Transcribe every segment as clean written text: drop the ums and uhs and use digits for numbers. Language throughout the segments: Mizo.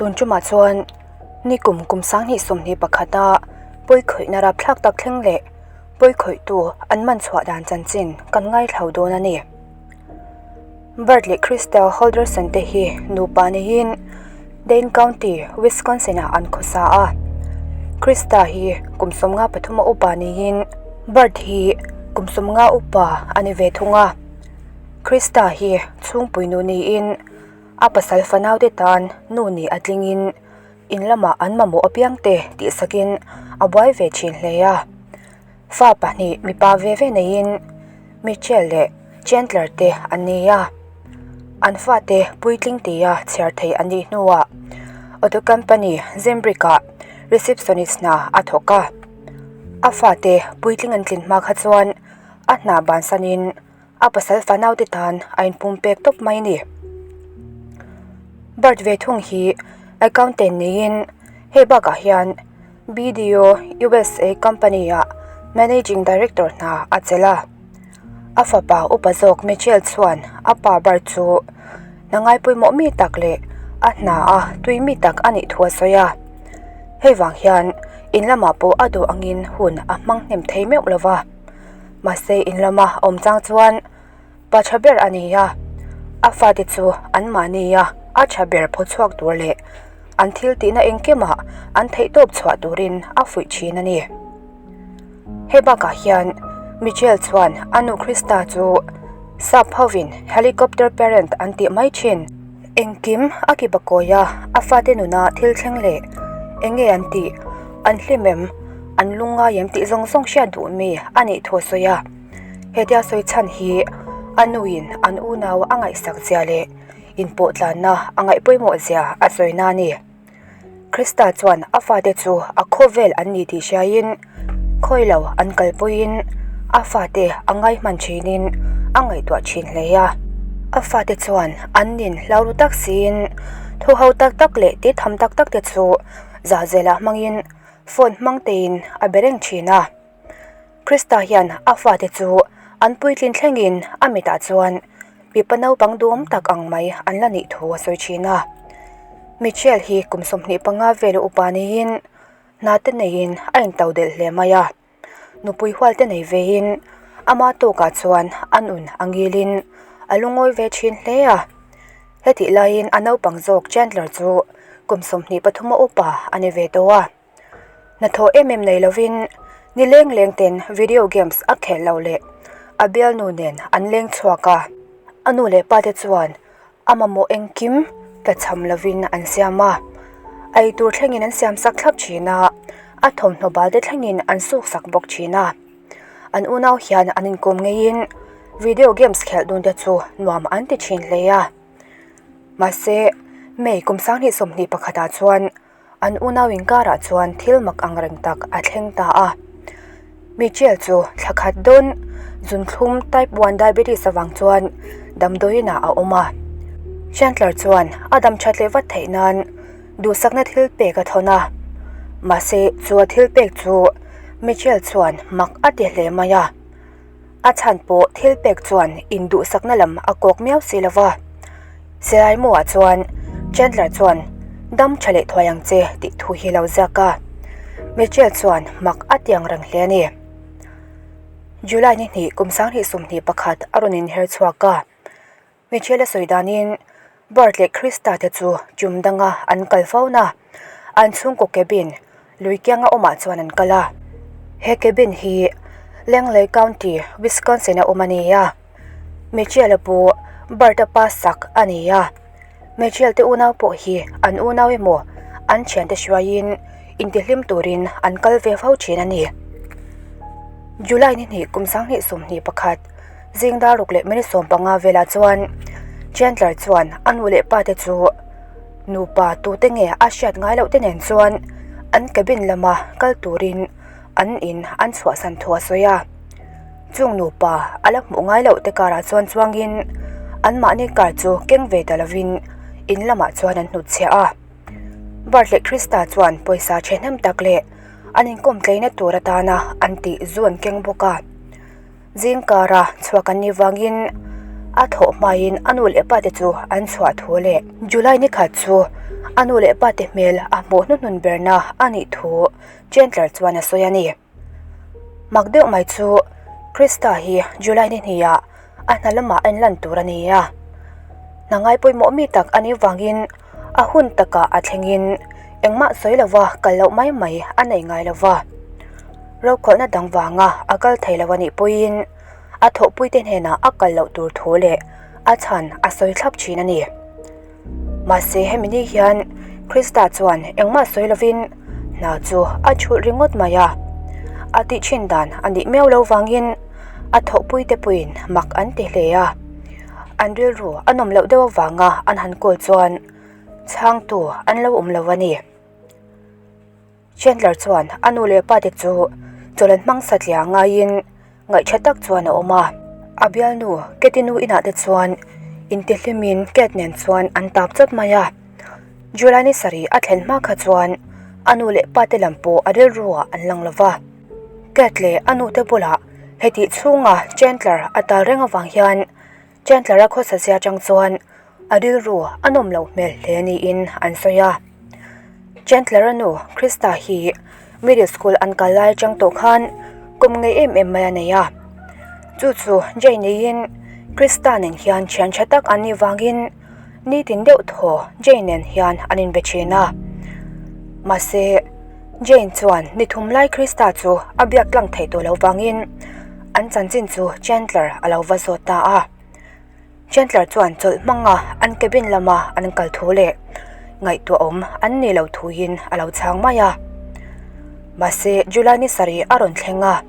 Tun tumah chuan nikum kum 2021 a pawikhawihna rapthlak tak thleng leh pawikhawihtu an man chhuah dan chanchin kan ngaithlo dawn a ni. Bert leh Crystal Holderson te hi nupa niin Dane County, Wisconsin-ah an khawsa a. Krista hi kum 53 a upa niin Bert hi kum 50 upa a ni ve thung a. Krista hi chhungpui nu niin a pasal fanaute tan nu nih a tlingin in lamah an mamawh apiangte tihsakin a buai ve thin hle a. Fa pahnih mipa ve ve neiin Mitchell leh Chandler te an ni a, an fate puitling tia chhiar thei an nih hnuah auto company Zimbrick-ah receptionist hna a thawk a. A fate puitling an tlin hma kha chuan a hna bansanin a pasal fanaute tan a inpumpek tawp mai a ni. Bert ve thung hi accountant niin hei bakah hian BDO USA company-ah managing director hna a chelh a. A fapa upa zawk Michelle chuan a pa Bert chu hna ngaipawimawh mi tak leh a hna a tui mi tak a nih thu a sawi a. Hei vang hian in lamah pawh a duh angin hun a hmang hnem thei meuh lo va. Mahse in lama awm chang chuan pa tha ber a ni a, a fate chu anmahni a a tha ber phaw chhuak tur leh an thil tihna engkimah an theihtawp chhuah turin a fuih thin a ni. Hei bakah hian Michelle chuan a nu Krista chu sap hovin helicopter parent an tih mai thin. Engkim a ki bakawi a, a fate nuna thil thleng leh eng nge an tih, an hlim em, an lungngai em tih zawng zawng hriat duh mi a nih thu a sawi a. Hetia sawi chhan hi a nuin an unau a ngaihsak zia leh inpawh tlanna a ngaih pawimawh zia a sawi na a ni. Krista chuan a fate chu a khawvel an ni tih hriaiin khawi lo an kalpuiin a fate a ngai hman thinin a ngaihtuah thin hle a. A fate chuan an nin hlau ru tak siin thu ho tak tak leh ti tham tak tak te chu zahzelah hmangin phone hmang tein a be reng thin a. Krista hian a fate chu an puitlin thlengin a mitah chuan mipa naupang duhawm tak ang mai an la nih thu a sawi thin a. Michelle hi kum 25 vel upa niin hna te neiin a into delh hle mai a. Nupui hual te nei veiin ama tawkah chuan a nun a ngilin a lungawi ve thin hle a. Hetih laiin a naupang zawk Chandler chu kum 23 a upa a ni ve tawh a. Hnathawh em em nei lovin ni leng leng ten video games a khelh loh leh a bialnu nen an leng chhuak a, a nu leh pa te chuan a mamawh engkim tlachham lovin an siam a, ei tur thlengin an siam sak thlap thin a, a thawmhnaw bal te thlengin an suk sak bawk thin a. An unau hian an inkawm ngeiin video games khelh dun te chu nuam an ti thin hle a. Mahse, May kum 2021 ah chuan An unau inkarah chuan thil mak ang reng tak a thleng ta a. Michelle chu thla khat dawn zunthlum type one diabetes avang chuan damdawiinah a awm a. Chandler chuan a dam that leh vat theih nan duhsakna thil pek a thawn a. Mahse chu a thil pek chu Michelle chuan mak a ti hle mai a. A chhan pawh thil pek chuan induhsakna lam a kawk miau si lo va. Silai muah chuan Chandler chuan dam tha leh thuai ang che tih thu hi lo ziak a. Mitchell chuan mak a ti ang reng hle a ni. July ni hnih kum 2021 a rawn inher chhuak a. Michelle-a sawi danin Bert leh Krista te chu tum danga an kal fo na. An chhungkaw cabin lui kianga awmah chuan an kal a. He cabin hi Langley County, Wisconsin-a awm a ni a. Michelle-a pawh Bert-a pa sak a ni a. Michelle te unau pawh hi an unau emaw an thiante hruaiin intihlim turin an kal ve fo thin a ni. July ni hnih kum 2021. Zing dar ruk leh minute 15 velah chuan Chandler chuan a nu leh pa te chu nupa tute nge a hriat ngai loh te nen chuan an cabin lama kal turin an in an chhuahsan thu a sawi a. Chung nupa a la hmuh ngai loh te karah chuan chuangin anmahni car chu keng ve ta lovin in lamah chuan an hnutchhiah a. Bert leh Krista chuan pawisa thehnem tak leh an inkawm tleina tur atana an tih zu an keng bawk a. Zingkara chhuak an nih vangin A thawh hmain a nu leh pate chu an chhuah thu leh July ni khat chu a nu leh pate hmel a hmuh hnuhnun berna a nih thu Chandler chuan a sawi a ni. Mak deuh mai chu Krista hi July ni hniah a hna lamah a inlan tur a ni a. Hna ngai pawimawh mi tak a nih vangin a hun takah a thlengin engmah sawi lova kal loh mai mai a nei ngai lova. Rokhawlhna dang vanga a kal thei lo a nih pawhin a thawhpuite hnenah a kal loh tur thu leh a chhan a sawi thlap thin a ni. Mahse hemi ni hian Krista chuan engmah sawi lovin hna chu a chhulh ringawt mai a. A tih thin dan a nih miau lo vangin a thawhpuite puiin mak an ti hle a. An rilru a nawm loh deuh avanga an han kawl chuan chhangtu an lo awm lo a ni. Chandler chuan a nu leh pa te chu chawlh an hmang satliah ngaiin ngaihṭha tak chuan a awm a. A bialnu Katie nu inah te chuan intihlimin Kate nen chuan an tap chawt mai a. July ni sarih a thlen hma kha chuan a nu leh pa te lam pawh a rilru ah an lang lo va. Kate leh a nu te bulah hetih chhunga Chandler a tal reng avang hian Chandler-a khawsa zia atang chuan a rilru a nawm loh hmel hle niin an sawi a. Chandler-a nu Krista hi middle school an kal lai atang tawh khan kum ngei em em mai a nei a. Chu chu Jane-iin Krista nen hian thian tha tak an nih vangin nitin deuh thaw Jane nen hian an inbe thin a. Mahse, Jane chuan ni thum lai Krista chu a biak tlang theih tawh loh vangin an chanchin chu Chandler a lo va zawt ta a. Chandler chuan chawlh hmanga an cabin lama an kal thu leh ngaihtuahawm an nih loh thuin a lo chhang mai a. Mahse, July ni sarih a rawn thleng a.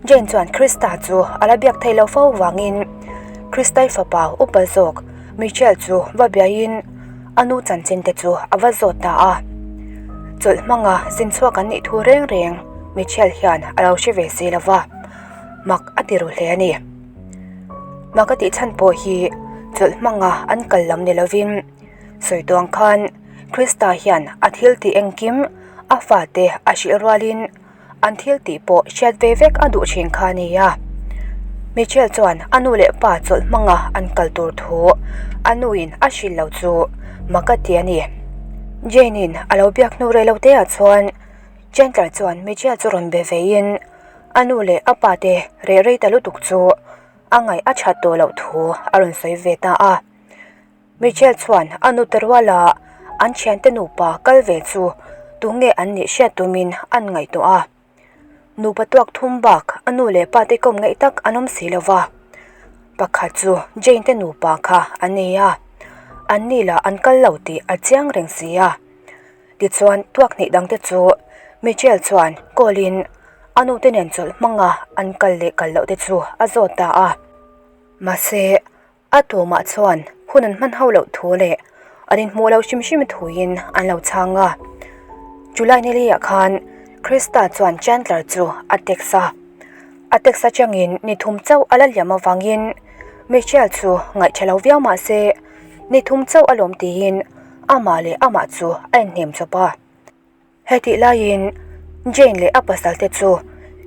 Jane chuan Krista chu a la biak theih loh fo vangin Kristai fapa upa zawk Michelle chu va biain a nu chanchin te chu a va zawt ta a. Chawlh hmanga zin chhuak an nih thu reng reng Michelle hian a lo hre ve si lo va, mak a ti ru hle a ni. Mak a tih chhan pawh hi chawlh hmanga an kal lam ni lovin sawi tuang khan Krista hian a thil tih engkim a fate a hrilh rualin An thil tih pawh hriat ve vek a duh thin kha a ni a. Michelle chuan a nu leh pa chawlh hmanga an kal tur thu a nuin a hrilh lo chu mak a ti a ni. Jane-in a lo biak hnu rei lo te ah chuan Chandler chuan Michelle chu rawn be veiin a nu leh a pa te reh rei ta lutuk chu a ngaih a that tawh loh thu a rawn sawi ve ta a. Michelle chuan a nute ruala an thiante nupa kal ve chu tunge an nih hriat tumin an ngaihtuah a. Nupa tuak thum bak a nu leh pa te kawm ngaih tak an awm si lo va. Pakhat chu Jane te nupa kha an ni a, an ni lah an kal lo tih a chiang reng si a. Tichuan tuak hnih dangte chu Michelle chuan call in a nute nen chawlh hmanga an kal leh kal loh te chu a zawt ta a. Mahse. A tumah chuan hun an hman ho loh thu leh an inhmuh loh hrim hrim thuin an lo chhang a. July ni liah khan Krista chuan Chandler chu a text a. A text atangin ni thum chauh a la liam avangin Michelle chu ngaihṭha lo viau mah se ni thum chauh a lawm tiin amah leh amah chu a inhnem chawp a. Hetih laiin Jane leh a pasalte chu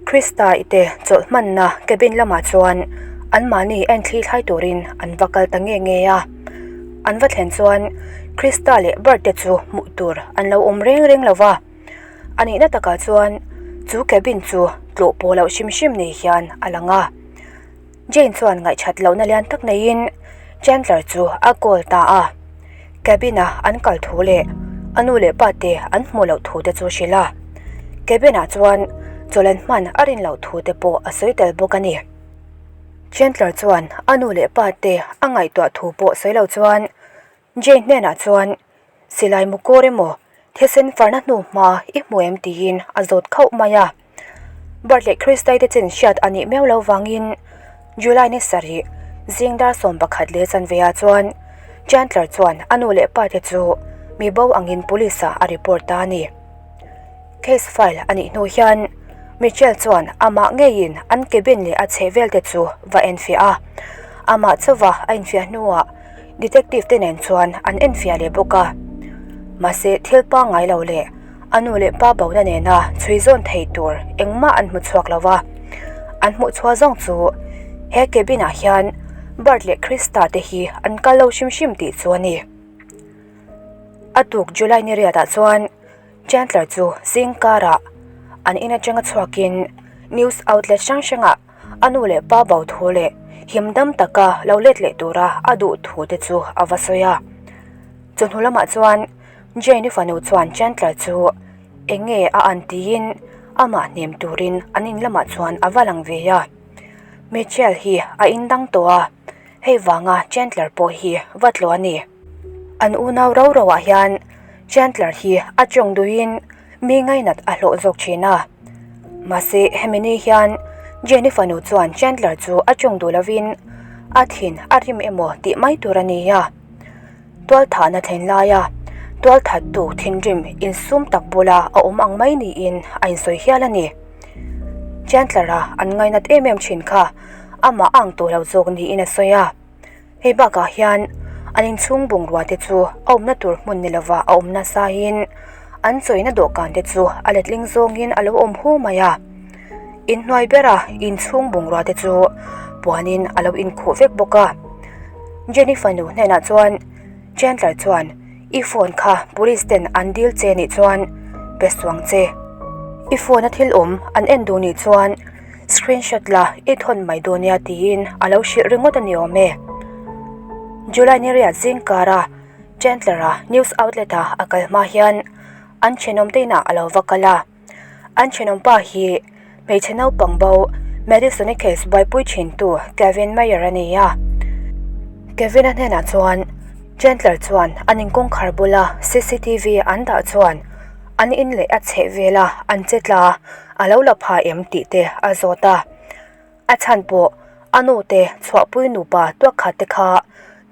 Krista i te chawlh hmanna cabin lamah chuan anmahni en thli thlai turin an va kal ta nge nge a. An va thlen chuan Krista leh Bert te chu hmuh tur an lo awm reng reng lo va. A nihna takah chuan chu cabin chu tlawh pawh loh hrim hrim nei hian a lang a. Jane chuan ngaihṭhat lohna lian tak neiin Chandler chu a call ta a. Cabin-a an kal thu leh a nu leh pa te an hmuh loh thu te chu hrilh a. Cabin-ah chuan chawlh an hman a rin loh thu te pawh a sawi tel bawk a ni. Chandler chuan a nu leh pa te a ngaihtuah thu pawh sawi lo chuan Jane hnenah chuan Silai mu kawr emaw thisen farna hnu hma i hmu em tiin a zawt khauh mai a. Bert leh Christai te chin hriat a nih miau lo vangin July ni sarih zing dar 11 leh chanve ah chuan Chandler chuan a nu leh pa te chu mi bo angin police ah a report ta a ni. Case file a nih hnu hian Michelle chuan amah ngeiin an cabin leh a chhehvel te chu va enfiah a. Amah chauva a infiah hnuah Detective te nen chuan an enfiah leh bawk a. Mahse thil pangngai lo leh a nu leh pa bona nena chhui zawn thei tur engmah an hmu chhuak lo va. An hmuh chhuah zawng chu he cabin ah hian. Bart leh Krista te hi an kal lo hrim hrim tih chu a ni. A tuk July ni riatah chuan Chandler chu zing karah an in atanga chhuakin news outlet hrang hrangah a nu leh pa bo thu leh him dam taka lo let leh tura a duh thu te chu a va sawi a. Chawhnu lamah chuan Jane-i fanu chuan Chandler chu eng nge a an tiin amah hnem turin an in lamah chuan a va lang ve a. Mitchell hi a indang tawh a, hei vanga Chandler pawh hi va tlawh a ni. An unau ro ro ah hian Chandler hi a tawng duhin mi ngainat a hlawh zawk thin a. Mahse hemi ni hian Jenny fanu chuan Chandler chu a tawng duh lovin a thin a rim emaw tih mai tur a ni a. Tualthahna thlen laia tualthattu thinrim insum tak bula a awm ang mai niin a insawi hial a ni. Chandler-a an ngainat em em thin kha amah a ang tawh lo zawk niin a sawi a. Hei bakah hian an inchhung bungrua te chu a awmna tur hmun ni lova a awm nasain an chawina dawhkan te chu a letling zawngin a lo awm hu mai a. Inhnuai bera inchhung bungrua te chu puanin a lo inkhuh vek bawk a. Jenny fanu hnenah chuan Chandler chuan I phone kha police ten an dil che nih chuan pe suang che. I phone a thil awm an en duh nih chuan Screenshot la i thawn mai dawn nia tiin a lo hrilh ringawt a ni awm e. July ni riat zing kara Chandler-a news outlet-a a kal hma hian an thenawm te inah a lo va kal a. An thenawm pa hi hmeichhe naupang bo Madison-i case buaipui thintu Kevin Mayer a ni a. Kevin-a hnenah chuan Chandler chuan an inkawngkhar bula cctv an dah chuan an in leh a chheh vela an che tla a lo la pha em tih te a zawt a. A chhan pawh a nu te chhuahpui nupa tuak khat te kha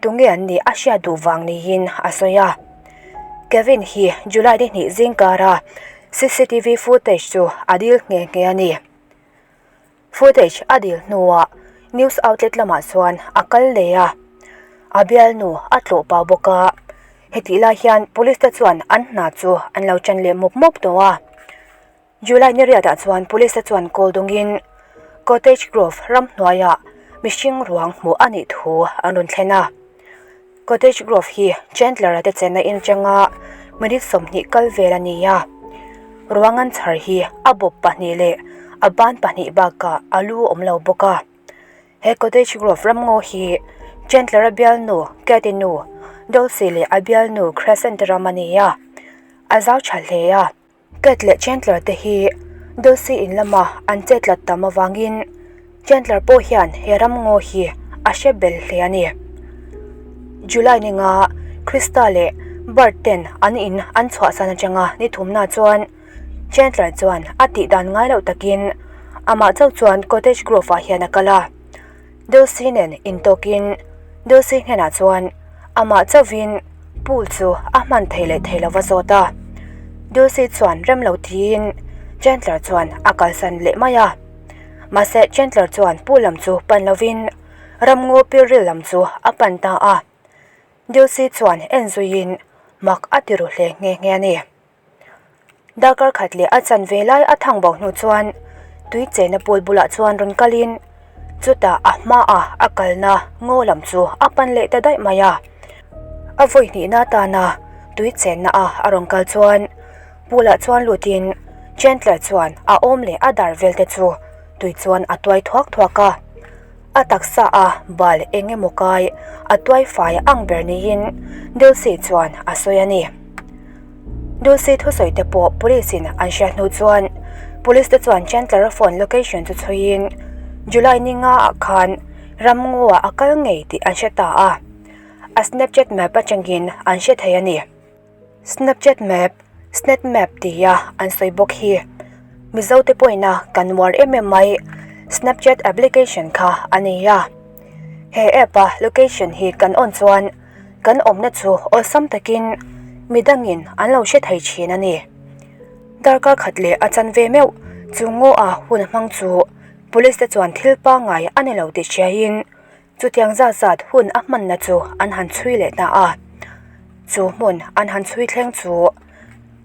tunge an nih a hriat duh vang niin a sawi a. Kevin hi July ni hnih zingkara cctv footage chu a dil nghe nghe a ni. Footage a dil hnuah news outlet lamah chuan a kal leh a, a bialnu a tlawh pah bawk a. Hetih lai hian police te chuan an hna chu an lo ṭan leh mawp mawp tawh a. July ni riatah chuan police te chuan call dawngin Cottage Grove ramhnuaiah mihring ruang hmuh a nih thu an rawn thlen a. Cottage Grove hi Chandler-a te chenna in atanga minute 20 kal vel a ni a. Ruang an chhar hi a bawp pahnih leh a ban pahnih bakah a lu awm lo bawk a. He Cottage Grove ramngaw hi Chandler-a bialnu Katie nu Dulcie leh a bialnu Crescent ram a ni a, a zau tha hle a. Cat leh Chandler te hi Dulcie in lama an chetlat tam avangin Chandler pawh hian he ramngaw hi a hre bel hle a ni. July ni nga Krista leh Bart ten an in an chhuahsan atanga ni thumna chuan Chandler chuan a tih dan ngai loh takin amah chauh chuan Cottage Grove ah hian a kal a. Dulcie nen intawkin Dulcie hnenah chuan amah chauhin pool chu a hman thei leh thei lova zawt a. Dulcie chuan rem lo tiin Chandler chuan a kalsan leh mai a. Mahse Chandler chuan pool lam chu pan lovin ramngaw pilril lam chu a pan ta a. Dulcie chuan en zuiin mak a ti ru hle nghe nghe a ni. Darkar khat leh a chan ve lai a thang bo hnu chuan tui chenna pool bulah chuan rawn kalin chutah a hmaah a kalna ngaw lam chu a pan leh ta daih mai a. A vawi hnihna atana tui chenna a a rawn kal chuan pool ah chuan lutin Chandler chuan a awm leh a dar vel te chu tui chuan a tuai thuak thuak a. A taksa a bal eng emaw kai a tuai fai ang ber niin Dulcie chuan a sawi a ni. Dulcie thusawi te pawh police in an hriat hnu chuan police te chuan Chandler-a phone location chu chhuiin July ni nga ah khan ramngaw ah a kal ngei tih an hre ta a, a Snapchat map atangin an hre thei a ni. Snapchat map, Snap map tia an sawi bawk hi. Mizo te pawhin a kan uar em em mai Snapchat application kha a ni a. He app a location hi kan on chuan kan awmna chu awlsam takin midangin an lo hre thei thin a ni. Darkar khat leh a chan ve meuh chu ngaw a hun hmang chu police te chuan thil pangngai a ni lo tih hriain Chutiang zat zat hun a hmanna chu an han chhui leh ta a. Chu hmun an han chhui thleng chu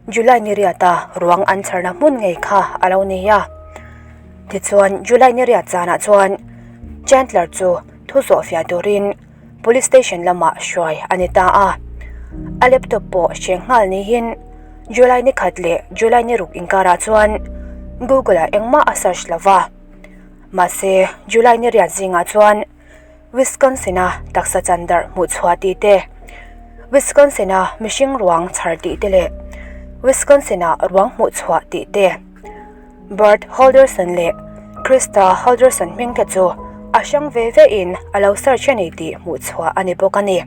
July ni riata ruang an chharna hmun ngei kha a lo ni a. Tichuan July ni riat zanah chuan Chandler chu. thu zawhfiah turin Police Station lamah hruai a ni ta a. A laptop pawh hreng nghal niin July ni khat leh July ni ruk inkarah chuan Google-ah engmah a search lo va. Mahse, July ni riat zingah chuan Wisconsin-a taksa chan darh hmuh chhuah tih te, Wisconsin-a mihring ruang chhar tih te leh Wisconsin-a ruang hmuh chhuah tih te, Bert Holderson leh Krista Holderson hming te chu a hrang ve ve in a lo search a ni tih hmuh chhuah a ni bawk a ni.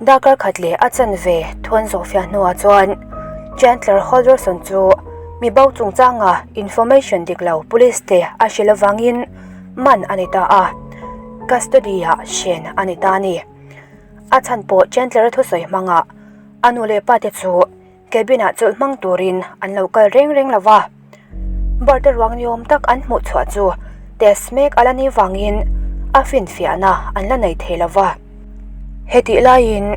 Darkar khat leh a chanve thuan zawhfiah hnuah chuan Chandler Holderson chu mi bo chungchanga information dik lo police te a hrilh avangin man a ni ta a, custody ah hren a ni ta a ni. A chhan pawh Chandler-a thusawi hmangah a nu leh pa te chu Cabin-ah chawlh hmang turin an lo kal reng reng lo va, Bert-a ruang ni awm tak an hmuh chhuah chu test mek a la ni vangin a finfiahna an la nei thei lo va. Hetih laiin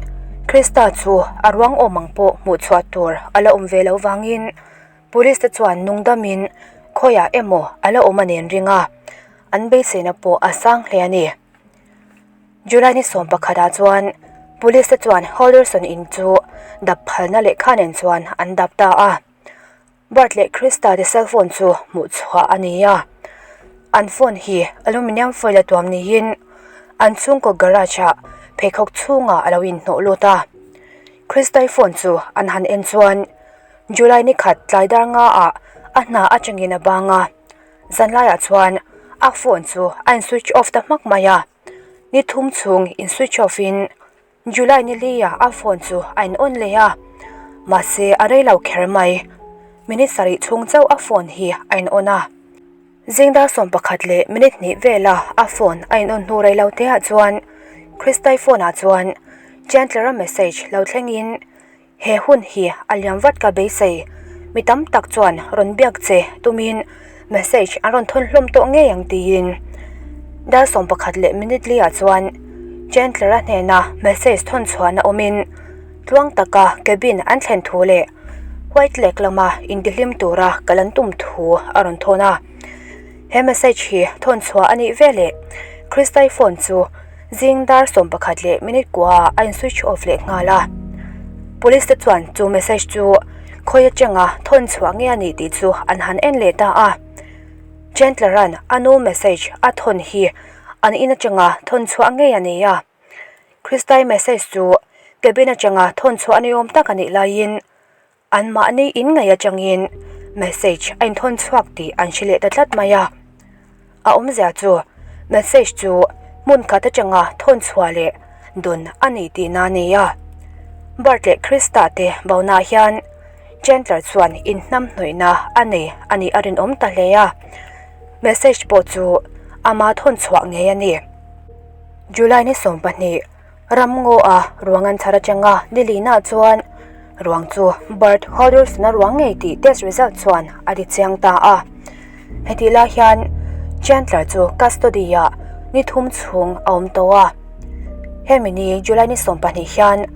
Krista chu a ruang awm ang pawh hmuh chhuah tur a la awm ve lo vangin Police te chuan nungdamin khawiah emaw a la awm a nen ring a, an beiseina pawh a sang hle a ni. July ni 11 ah chuan Police te chuan Holderson in chu dap phalna lehkha nen chuan an dap ta a. Bert leh Krista te cell phone chu hmuh chhuah a ni a. An phone hi aluminium foil a tuam niin an chhungkaw garage ah pheikhawk chhungah a lo inhnawh lut a. Kristai phone chu an han en chuan July ni khat tlai dar nga ah a hna atangin a bang a. Zanlaiah chuan a phone chu a in switch off ta hmak mai a, ni thum chhung in switch off in July ni li ah a phone chu a in on leh a, mahse a rei lo kher mai, minute sarih chhung chauh a phone hi a in on a. Zing dar 11 leh minute hnih vela a phone a in on hnu rei lo te ah chuan Kristai phone ah chuan Chandler-a message lo thleng in He hun hi a liam vat ka beisei. Mi tam tak chuan rawn biak che tumin message an rawn thawn hlawm tawh ngei ang tiin. Dar 11 leh minute li ah chuan Chandler-a hnena message thawn chhuahna awmin tluang taka cabin an thlen thu leh White Lake lama intihlim tura kal an tum thu a rawn thawn a. He message hi thawn chhuah a nih veleh Kristai phone chu Zing dar 11 leh minute kua a in switch off leh nghal a. Police te chuan chu message chu khawi atanga thawn chhuah nge a nih tih chu an han en leh ta a. Chandler-a'n a nu message a thawn hi an in atanga thawn chhuah ngei a ni a. Kristai message chu cabin atanga thawn chhuah ni awm tak a nih laiin Anmahni in ngei atangin message a inthawn chhuak tih an hre leh ta tlat mai a. A awmzia chu message chu hmun khat atanga thawn chhuah leh dun a ni tihna a ni a. Bert leh Krista te bonaah hian Chandler chuan inhnamhnawihna a nei a nih a rinawm ta hle a. Message pawh chu ama thawn chhuah ngei a ni. July ni 12. Ramngaw a ruang an chhar atanga Nilina chuan ruang chu Bert Holderson-a ruang ngei tih test result chuan a ti chiang ta a. Hetih lai hian Chandler chu custody-ah ni thum chhung a awm tawh a. Hemi ni July ni 12 hian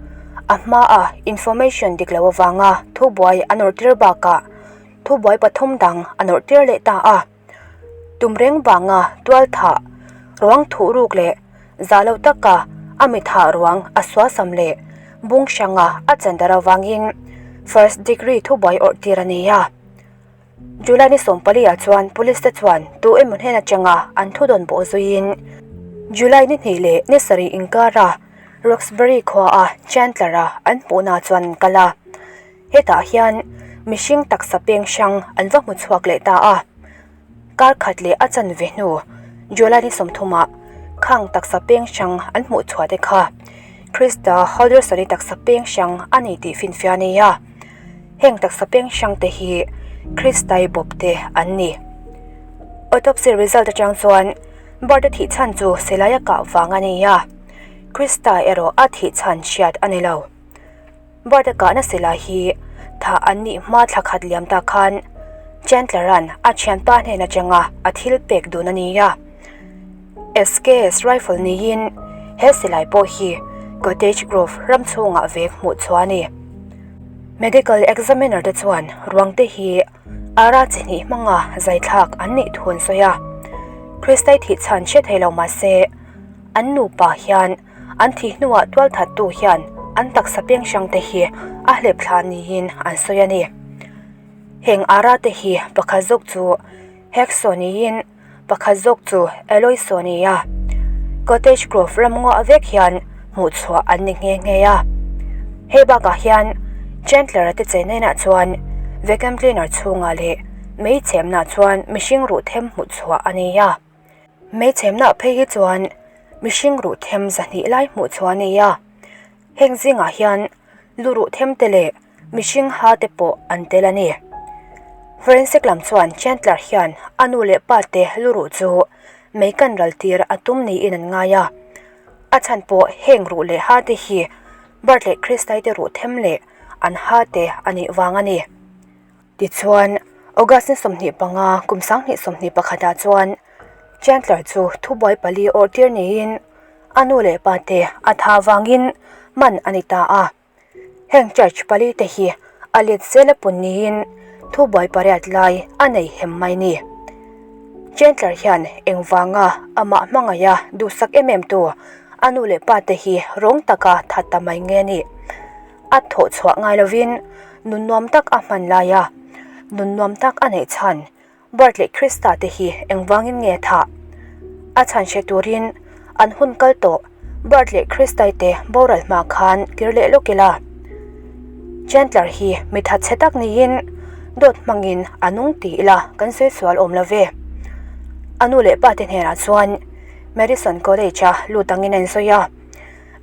a hmaa information dik lo avanga thubuai a nawrhtir bakah thubuai pathum dang a nawrhtir leh ta a. Tum reng vanga tual thah ruang thuh ruk leh zah lo taka a mi thah ruang a suasam leh bung hranga a chan dar avangin first degree thubuai awrh tir a ni a. July ni 14 ah chuan police te chuan tu emaw hnen atanga an thu dawn bawh zuiin July ni hnih leh ni sarih inkara Roxbury khua a Chandler a an hmuhna chuan an kal a. Hetah hian mihring taksa peng hrang an va hmu chhuak leh ta a, kar khat leh a chanve hnu July ni 30 ah khang taksa peng hrang an hmuh chhuah te kha Krista Holderson-i taksa peng hrang a ni tih finfiah a ni a, heng taksa peng hrang te hi Kristai bawp te an ni. Autopsy result atang chuan Bert-a thih chhan chu silai a kah vang a ni a, Krista erawh a thih chhan hriat a ni lo. Bert-a kahna silai hi thah an nih hma thla khat liam ta khan Chandler-a'n a thianpa hnen atanga a thil pek dun a ni a. SKS rifle niin he silai pawh hi Cottage Grove ram chhungah vek hmuh chhuah a ni. Medical examiner te chuan ruang te hi ara chi hnih hmanga zai thlak an nih thu an sawi a. Kristai thih chhan hre thei lo mahse. An nupa hian an thih hnuah tualthattu hian an taksa peng hrang te hi a hlep thla niin an sawi a ni. Heng ara te hi pakhat zawk chu Hacksaw niin pakhat zawk chu Eloiso a ni a. Cottage Grove ramngaw vek hian hmuh chhuah an ni nghe nghe a. Hei bakah hian Chandler-a te chenenah chuan vacuum cleaner chhungah leh mei chhemnah chuan mihring ruh them hmuh chhuah a ni a. Mei chhemnah phei hi chuan mihring ruh them zahnih lai hmuh chhuah a ni a. Heng zingah hian lu ruh them te leh mihring ha te pawh an tel a ni. Forensic lam chuan Chandler hian a nu leh pa te lu ruh chu mei kan ral tir a tum niin an ngai a. A chhan pawh heng ruh leh ha te hi Bert leh Christai te ruh them leh an ha te a nih vang a ni. Tichuan, August ni 25 kum 2021 ah chuan Chandler chu thubuai pali awrh tir niin a nu leh pa te a tha vangin man a ni ta a. Heng charge pali te hi a let zel a pun niin thubuai pariat lai a nei hem mai ni. Chandler hian engvanga amah hmangaiha duhsak em em tu a nu leh pa te hi rawng taka that ta mai nge ni. A thawh chhuah ngai lovin nun nuam tak a hman lai a, nun nuam tak a neih chhan Bert leh Krista te hi engvangin nge thah? A chhan hre turin an hun kal tawh Bert leh Kristai te boral hma khan kir leh lawk ila. Chandler hi mi thatchhe tak niin dawt hmangin a nung ti ila kan sawi sual awm lo ve. A nu leh pa te hnenah chuan Madison College-a lut angin a insawi a.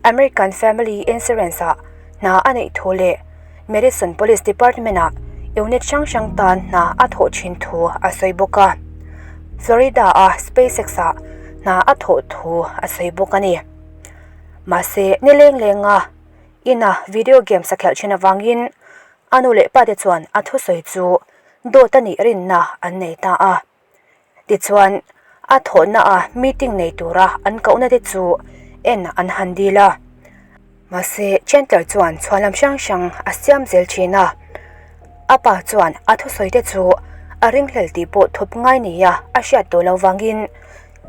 American Family Insurance-ah hna a neih thu leh Madison Police Department-ah unit hrang hrang tan hna a thawh thin thu a sawi bawk a. Florida-a SpaceX-ah hna a thawh thu a sawi bawk a ni. Mahse, ni leng lenga ina video games a khelh thin avangin a nu leh pate chuan a thusawi chu dawt a nih rinna an nei ta a. Tichuan, a thawhnaah meeting nei tura an kohna te chu en an han dil a. Mahse, Chandler chuan chhuanlam hrang hrang a siam zel thin a. A pa chuan a thusawi te chu a ringhlel tih pawh thup ngai nia a hriat tawh lo vangin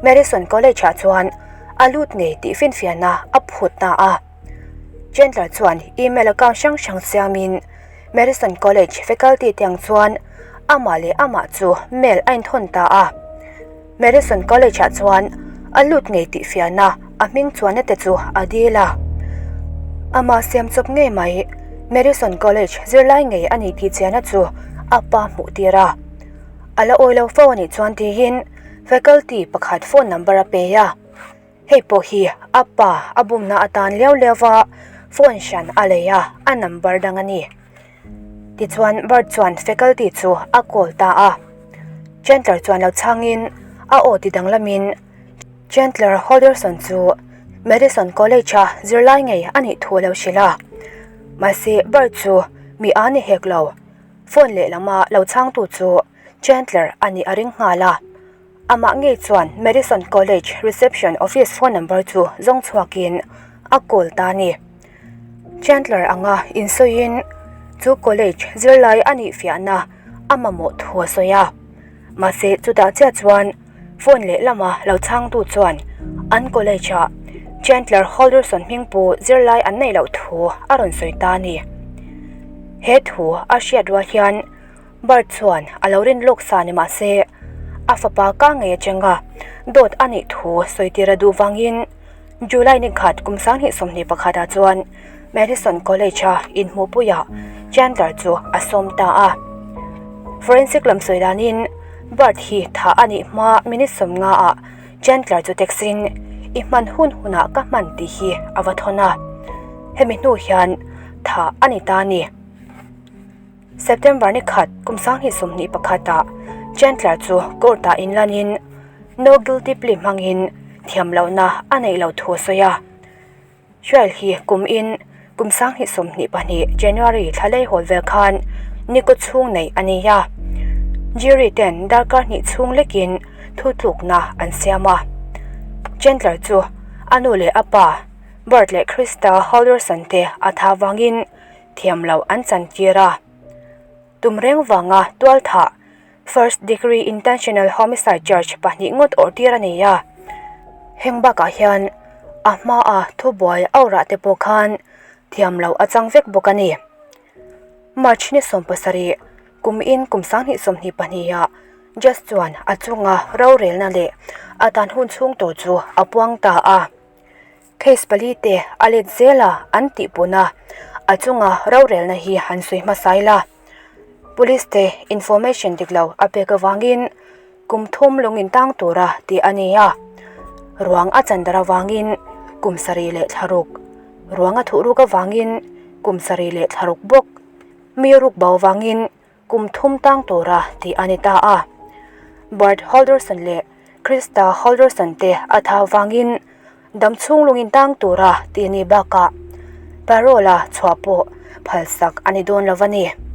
Madison College-ah chuan a lut ngei tih finfiahna a phut ta a. Chandler chuan email account hrang hrang siamin Madison College faculty te ang chuan amah leh amah chu mail a inthawn ta a. Madison College ah chuan a lut ngei tih fiahna a hming chuanna te chu a dil a. Amah siam chawp ngei mai Madison College zirlai ngei a ni tih chiahna chu a pa hmuh tir a. A la awi lo fo a nih chuan tiin faculty pakhat phone number a pe a. Hei pawh hi a pa a bumna atan liau liau va phone hran a lei a, a number dang a ni. Tichuan Bert chuan faculty chu a call ta a. Chandler chuan lo chhangin a aw ti danglamin Chandler Holderson chu Madison College-a zirlai ngei a nih thu a lo hrilh a. Mahse Bert chu mi a ni hek lo. Phone lehlama lo chhangtu chu Chandler a nih a ring nghal a. Amah ngei chuan Madison College reception office phone number chu zawng chhuakin a call ta a ni. Chandler anga insawiin chu college zirlai a nih fiahna a mamawh thu a sawi a. Mahse chutah chiah chuan phone lehlama lo chhangtu chuan an college-ah Chandler Holderson hmingpu zirlai an neih loh thu a rawn sawi ta a ni. He thu a hriat rual hian Bert chuan a lo rin lawk sa ni mah se, a fapa ka ngei atanga dawt a nih thu sawi tir a duh vangin July ni khat kum 2021 ah chuan Madison College-a inhmuhpuiah Chandler chu a sawm ta a. Forensic lam sawi danin Bert hi thah a nih hma minute 50 ah Chandler chu text-in i hman hun hunah ka hman tih hi a va thawn a, hemi hnu hian thah a ni ta a ni. September ni khat kum 2021 ah Chandler chu court ah inlanin no guilty plea hmangin thiam lohna a neih loh thu a sawi a. Trial hi kum in kum 2022 January thla leihawl vel khan ni kaw chhung neih a ni a. Jury ten darkar hnih chhung lekin thu tlukna an siam a. Chandler chu a nu leh a pa Bert leh Krista Holderson te a tha vangin thiam loh an chantir a. Tum reng vanga tual thah first degree intentional homicide charge pahnih ngawt awrh tir a nei a. Heng bakah hian. A hmaa thubuai aurah te pawh khan thiam loh a chang vek bawk a ni. March ni 17, kum in kum 2022 ah Judge chuan a chunga rorelna leh a tan hun chhung tur chu a puang ta a. Case pali te a let zel a an tih pun a, a chunga rorelna hi han sawi hmasa ila. Police te information dik lo a pek avangin kum thum lung in tang tura tih a ni a, ruang a chan dar avangin kum sarih leh thla ruk, ruang a thuh ruk avangin kum sarih leh thla ruk bawk, mi ruk bo avangin kum thum tang tura tih a ni ta a. Bert Holderson leh Krista Holderson te a tha avangin dam chhung lungin tang tura tih ni bakah parole-a chhuah pawh phalsak a ni dawn lo a ni.